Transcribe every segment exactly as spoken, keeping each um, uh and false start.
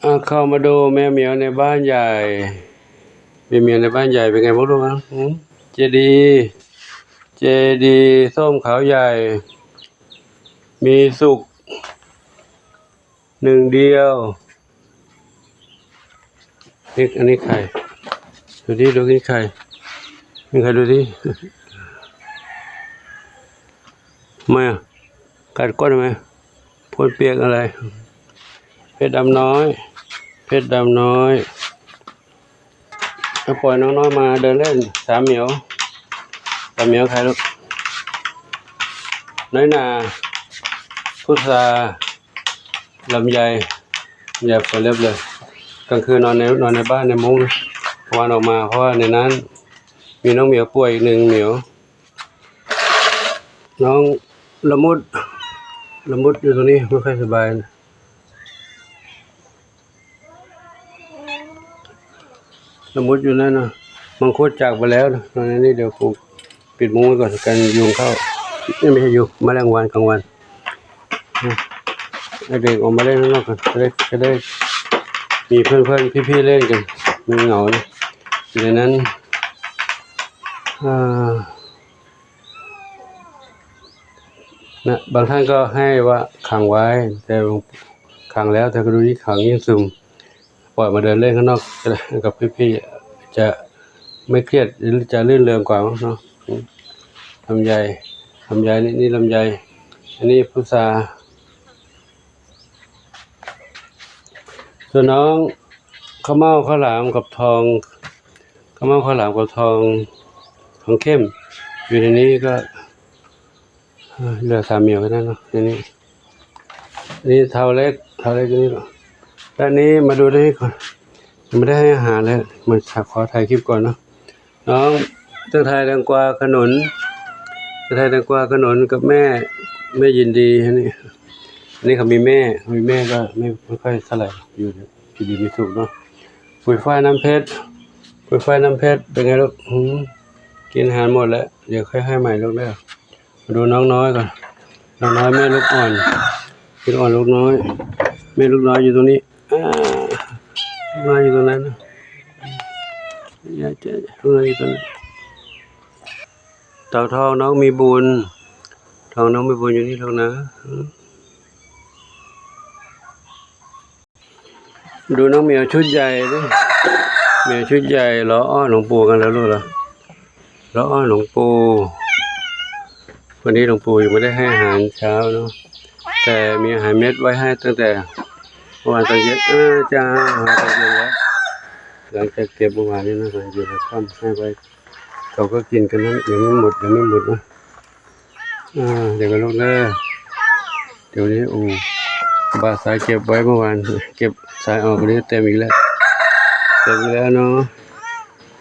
อ่ะ เข้ามาดูแมวเหมียวในบ้านใหญ่ แมวเหมียวในบ้านใหญ่เป็นไงบ้างลูกนะ หืม เจดีย์ เจดีย์ส้มขาวใหญ่ มีสุขหนึ่งเดียว นี่ อันนี้ใคร ดูดิ ดูนี่ใคร นี่ใคร ดูดิ ทำไมอ่ะ กัดก้นทำไม พ่นเปียกอะไร เพชรดำน้อย เพชรดำน้อย ก็ปล่อยน้องน้อยมาเดินเล่น สามเหมียว สามเหมียวใครลูก น้อยหนา พุทรา ลำไย ลำไยเปิดเล็บเลย กลางคืนนอนใน นอนในบ้านในมุ้งนะ กลางวันออกมา เพราะว่าในนั้นมีน้องเหมียวป่วยอีกหนึ่งเหมียว น้องละมุด ละมุดอยู่ตรงนี้ไม่ค่อยสบายนะ ละมุดอยู่นั่นนะ มังคุดจากไปแล้วนะ ตอนนี้เดี๋ยวกูปิดมุ้งไว้ก่อน กันยุงเข้า นี่ไม่ใช่ยุง แมลงวันกลางวันนะ ให้เด็กออกมาเล่นข้างนอกกัน จะได้ จะได้มีเพื่อนๆ พี่ๆ เล่นกัน มันเหงานะ อยู่ในนั้น อ่า นะ บางท่านก็ให้ว่าขังไว้ แต่ขังแล้ว แต่ก็ดูที่ขังยิ่งซึม ปล่อยมาเดินเล่นข้างนอกก็ได้ กับพี่ๆ จะไม่เครียด หรือจะรื่นเริงกว่ามั้งเนาะ ลำไย ลำไย นี่ นี่ลำไย อันนี้พุทรา ส่วนน้องข้าวเม่าข้าวหลามกับทอง ข้าวเม่าข้าวหลามกับทอง ทองเข้ม อยู่ในนี้ก็ เอ่อ เหลือสามเหมียวแค่นั้นเนาะ ในนี้ อันนี้เทาเล็ก เทาเล็กอยู่นี่เนาะ ด้านนี้มาดูด้านนี้ก่อน ยังไม่ได้ให้อาหารเลย มาขอถ่ายคลิปก่อนเนาะ น้อง เจ้าไทยแตงกวาขนุน เจ้าไทยแตงกวาขนุนกับแม่ แม่ยินดี อันนี้ อันนี้เขามีแม่ มีแม่ก็ไม่ ไม่ค่อยเท่าไหร่ อยู่ อยู่ดีมีสุขเนาะ ปุยฝ้ายน้ำเพชร ปุยฝ้ายน้ำเพชร เป็นไงลูก หืม กินอาหารหมดแล้ว เดี๋ยวค่อยให้ใหม่ลูกเด้อ มาดูน้องน้อยก่อน น้องน้อยแม่ลูกอ่อน ลูกอ่อนลูกน้อย แม่ลูกน้อยอยู่ตรงนี้ อ่า ลูกน้อยอยู่ตรงนั้นนะ อยากจะ ลูกน้อยอยู่ตรงนั้น เต่าทองน้องมีบุญ ทองน้องมีบุญอยู่นี่ลูกนะ ดูน้องเหมียวชุดใหญ่ดิ เหมียวชุดใหญ่ ร้องอ้อนหลวงปู่กันแล้วลูกเหรอ ร้องอ้อนหลวงปู่ วันนี้หลวงปู่ยังไม่ได้ให้อาหารเช้าเนาะ แต่มีอาหารเม็ดไว้ให้ตั้งแต่เมื่อวานตอนเย็น เออ จ้า มาตอนเย็นแล้ว หลังจากเก็บเมื่อวานนี้นะ ตอนเย็นเราค่ำให้ไว้ เขาก็กินกันนั้น ยังไม่หมด ยังไม่หมดนะ อ่า เดี๋ยวกันลูกเด้อ เดี๋ยวนี้ โอ้ บาดสายเก็บไว้เมื่อวาน เก็บสายออก วันนี้เต็มอีกแล้ว เต็มอีกแล้วเนาะ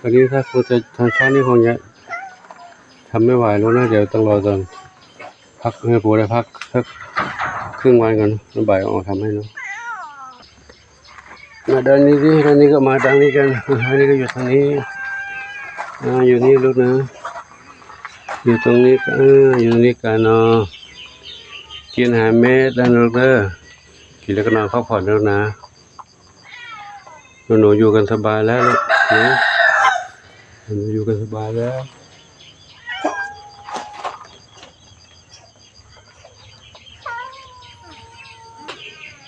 วันนี้ถ้าคงจะ ตอนเช้านี่คงจะทำไม่ไหวแล้วนะ เดี๋ยวต้องรอตอนพัก ให้ปู่ได้พักสักครึ่งวันก่อน แล้วบ่ายออกทำให้เนาะ มาด้านนี้สิ ด้านนี้ก็มาทางนี้กัน อันนี้ก็อยู่ทางนี้ อ่า อยู่นี่ลูกนะ อยู่ตรงนี้ เออ อยู่ตรงนี้กันเนาะ กินอาหารเม็ดแล้วลูกเด้อ กินแล้วก็นอนพักผ่อนแล้วนะ หนูๆ อยู่กันสบายแล้วลูกนะ หนูอยู่กันสบายแล้ว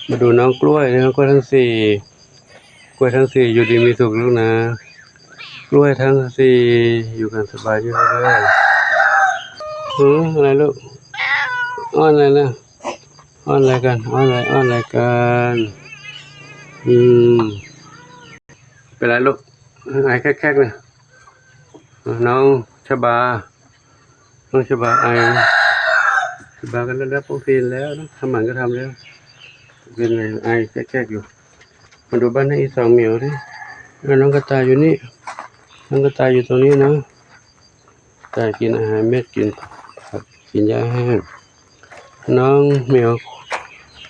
มาดูน้องกล้วยนะ กล้วยทั้งสี่ กล้วยทั้งสี่อยู่ดีมีสุขลูกนะ กล้วยทั้งสี่อยู่กันสบายอยู่เลย หือ อะไรลูก อ้อนอะไรนะ อ้อนอะไรกัน อ้อนอะไร อ้อนอะไรกัน อืม เป็นไรลูก ไอแคกๆ เลย น้องชบา น้องชบาไอ ชบาก็ได้รับวัคซีนแล้วนะ ทำหมันก็ทำแล้ว เป็นไง ไอแคกๆ อยู่ มาดูบ้านน้องอีสองเหมียวดิ อ่ะ น้องกระต่ายอยู่นี่ น้องกระต่ายอยู่ตรงนี้นะ กระต่ายกินอาหารเม็ด กินผัก กินหญ้าแห้ง น้องเหมียว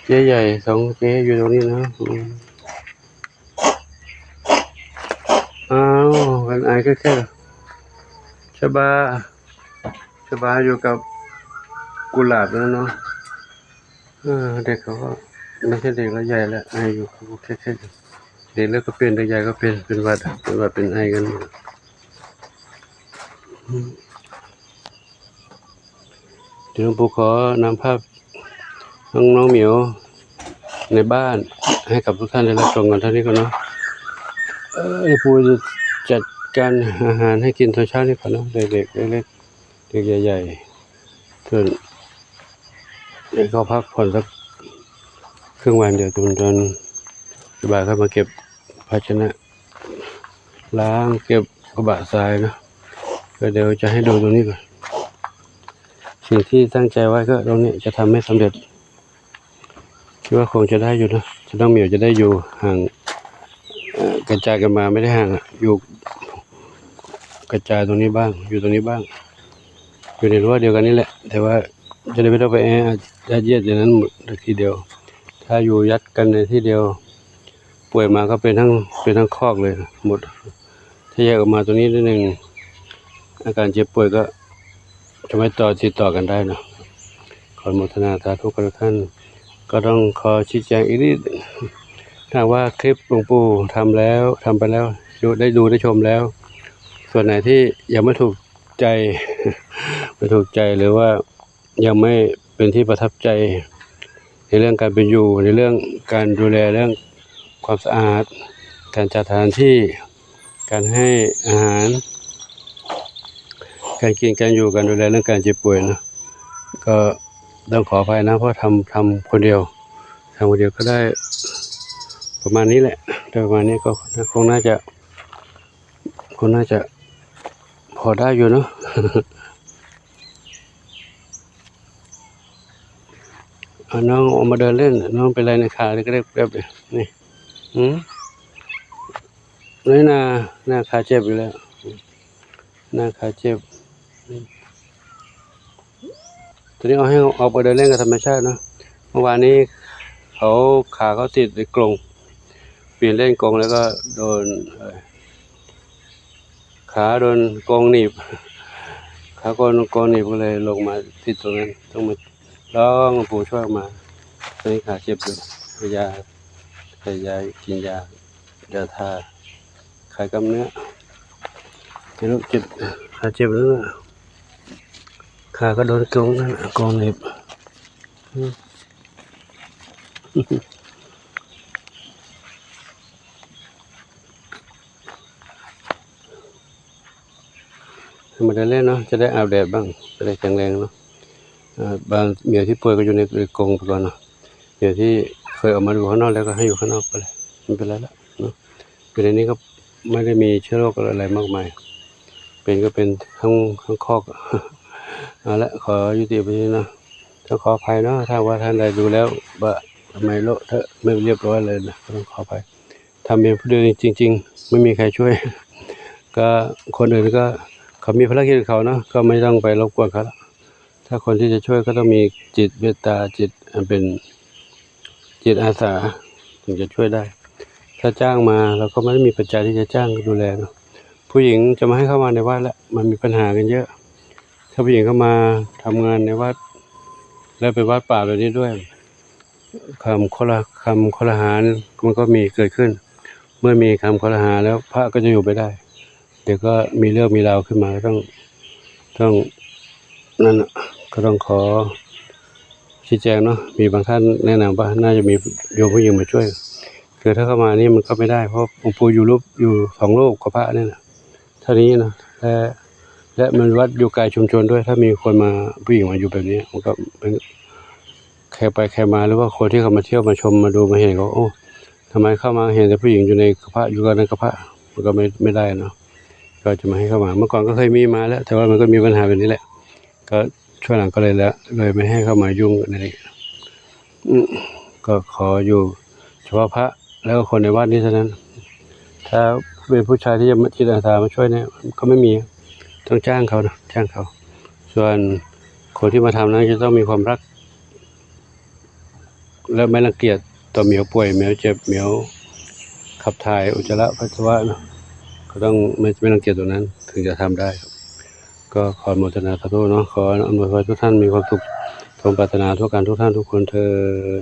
เจ๊ใหญ่สองเจ๊อยู่ตรงนี้นะ อืม อ้าว กันไอแค่ๆ ชบา ชบาอยู่กับกุหลาบแล้วเนาะ เออ เด็กเขาก็ ไม่ใช่เด็กแล้วใหญ่แล้ว ไออยู่แค่แค่เด็กแล้วก็เป็น เด็กใหญ่ก็เป็น เป็นหวัด เป็นหวัดเป็นไอกันหมด เดี๋ยวหลวงปู่ขอนำภาพน้องๆเหมียวในบ้านให้กับทุกท่านได้รับชมกันเท่านี้ก่อนเนาะ เออ หลวงปู่จะจัดการอาหารให้กินตอนเช้านี้ก่อนเนาะ เด็กๆเล็กๆ เด็กใหญ่ๆ ส่วนเด็กก็พักผ่อนสักครึ่งวัน เดี๋ยวตอนตอนบ่ายค่อยมาเก็บภาชนะ ล้างเก็บกระบะทรายนะ ก็เดี๋ยวจะให้ดูตรงนี้ก่อน สิ่งที่ตั้งใจไว้ก็ตรงนี้จะทำให้สำเร็จ คิดว่าคงจะได้อยู่นะ จะต้องเหมียวจะได้อยู่ห่าง เอ่อกระจายกันมาไม่ได้ห่างอะ อยู่กระจายตรงนี้บ้าง อยู่ตรงนี้บ้าง อยู่ในรั้วเดียวกันนี่แหละ แต่ว่าจะได้ไม่ต้องไปแออัดยัดเยียดอย่างนั้นหมดทีเดียว ถ้าอยู่ยัดกันในที่เดียว ป่วยมาก็เป็นทั้งเป็นทั้งคอกเลยหมด ถ้าแยกออกมาตรงนี้นิดนึง อาการเจ็บป่วยก็จะไม่ต่อติดต่อกันได้เนาะ ขออนุโมทนาสาธุกับทุกท่าน ก็ต้องขอชี้แจงอีกนิด ถ้าว่าคลิปหลวงปู่ทำแล้วทำไปแล้วดูได้ดูได้ชมแล้ว ส่วนไหนที่ยังไม่ถูกใจ ไม่ถูกใจหรือว่ายังไม่เป็นที่ประทับใจ ในเรื่องการเป็นอยู่ ในเรื่องการดูแลเรื่องความสะอาด การจัดสถานที่ การให้อาหาร การกินการอยู่ การดูแลเรื่องการเจ็บป่วยนะ ก็ต้องขออภัยนะ เพราะทำทำคนเดียวทำคนเดียวก็ได้ประมาณนี้แหละ ได้ประมาณนี้ก็คงน่าจะ คงน่าจะพอได้อยู่เนาะ เอาน้องออกมาเดินเล่น น้องเป็นไรในขาเล็กๆแบบนี้ นี่ อืม นี่นา หน้าขาเจ็บอยู่แล้ว หน้าขาเจ็บ ตอนนี้เอาให้ออกไปเดินเล่นกับธรรมชาติเนาะ เมื่อวานนี้เขาขาเขาติดในกรง ปีนเล่นกรงแล้วก็โดน เอ่อ ขาโดนกรงหนีบ ขาโดนกรงหนีบก็เลยลงมาติดตรงนั้น ต้องมาร้องหลวงปู่ช่วยออกมา ตอนนี้ขาเจ็บอยู่ ให้ยา ให้ยากินยา ยาทา คลายกล้ามเนื้อ เจ็บ เจ็บ ขาเจ็บแล้วนะ ขาก็โดนกรงนั่นน่ะ กรงเหล็บ อืม ธรรมดาเล่นเนาะ จะได้อาบแดดบ้าง จะได้แข็งแรงเนาะ เอ่อ บางเหมียวที่ป่วยก็อยู่ในกรงไปก่อนเนาะ เหมียวที่เคยออกมาดูข้างนอกแล้วก็ให้อยู่ข้างนอกไปเลย ไม่เป็นไรละเนาะ อยู่ในนี้ก็ไม่ได้มีเชื้อโรคอะไรมากมาย เป็นก็เป็นทั้ง ทั้งคอก เอาละ ขอยุติไปที่นี่เนาะ ต้องขออภัยเนาะ ถ้าว่าท่านใดดูแล้วว่าทำไมเลอะเทอะไม่เรียบร้อยเลยนะ ก็ต้องขออภัย ทำเองผู้เดียวจริงๆ ไม่มีใครช่วย ก็คนอื่นก็เขามีภารกิจของเขาเนาะ ก็ไม่ต้องไปรบกวนเขาละ ถ้าคนที่จะช่วยก็ต้องมีจิตเมตตา จิตอันเป็นจิตอาสา ถึงจะช่วยได้ ถ้าจ้างมาเราก็ไม่ได้มีปัจจัยที่จะจ้างดูแลเนาะ ผู้หญิงจะมาให้เข้ามาในวัดละ มันมีปัญหากันเยอะ ถ้าผู้หญิงเข้ามาทำงานในวัด แล้วเป็นวัดป่าแบบนี้ด้วย คำคอร คำคอรหามันก็มีเกิดขึ้น เมื่อมีคำคอรหาแล้วพระก็จะอยู่ไม่ได้ เดี๋ยวก็มีเรื่องมีราวขึ้นมา ก็ต้อง ต้อง นั่นน่ะ ก็ต้องขอชี้แจงเนาะ มีบางท่านแนะนำว่าน่าจะมีโยมผู้หญิงมาช่วย คือถ้าเข้ามานี่มันก็ไม่ได้ เพราะหลวงปู่อยู่รูป อยู่สองรูปกับพระเนี่ยนะ เท่านี้นะ และ และมันวัดอยู่ไกลชุมชนด้วย ถ้ามีคนมา ผู้หญิงมาอยู่แบบนี้ มันก็เป็น ใครไปใครมา หรือว่าคนที่เขามาเที่ยวมาชมมาดูมาเห็นก็ โอ้ ทำไมเข้ามาเห็นแต่ผู้หญิงอยู่ในกับพระ อยู่กันในกับพระ มันก็ไม่ ไม่ได้เนาะ ก็จะมาให้เข้ามา เมื่อก่อนก็เคยมีมาแล้ว แต่ว่ามันก็มีปัญหาแบบนี้แหละ ก็ช่วงหลังก็เลยแล้ว เลยไม่ให้เข้ามายุ่งกันนี่ อืม ก็ขออยู่เฉพาะพระ แล้วก็คนในวัดนี้เท่านั้น ถ้าเป็นผู้ชายที่จะมาจิตอาสามาช่วยเนี่ย ก็ไม่มี ต้องจ้างเขานะ จ้างเขา ส่วนคนที่มาทำนั้นจะต้องมีความรัก และไม่รังเกียจต่อเหมียวป่วย เหมียวเจ็บ เหมียวขับถ่ายอุจจาระปัสสาวะเนาะ ก็ต้องไม่ ไม่รังเกียจตรงนั้น ถึงจะทำได้ครับ ก็ขออนุโมทนาสาธุเนาะ ขออำนวยพรทุกท่านมีความสุขสมปรารถนาทุกการทุกท่านทุกคนเทอญ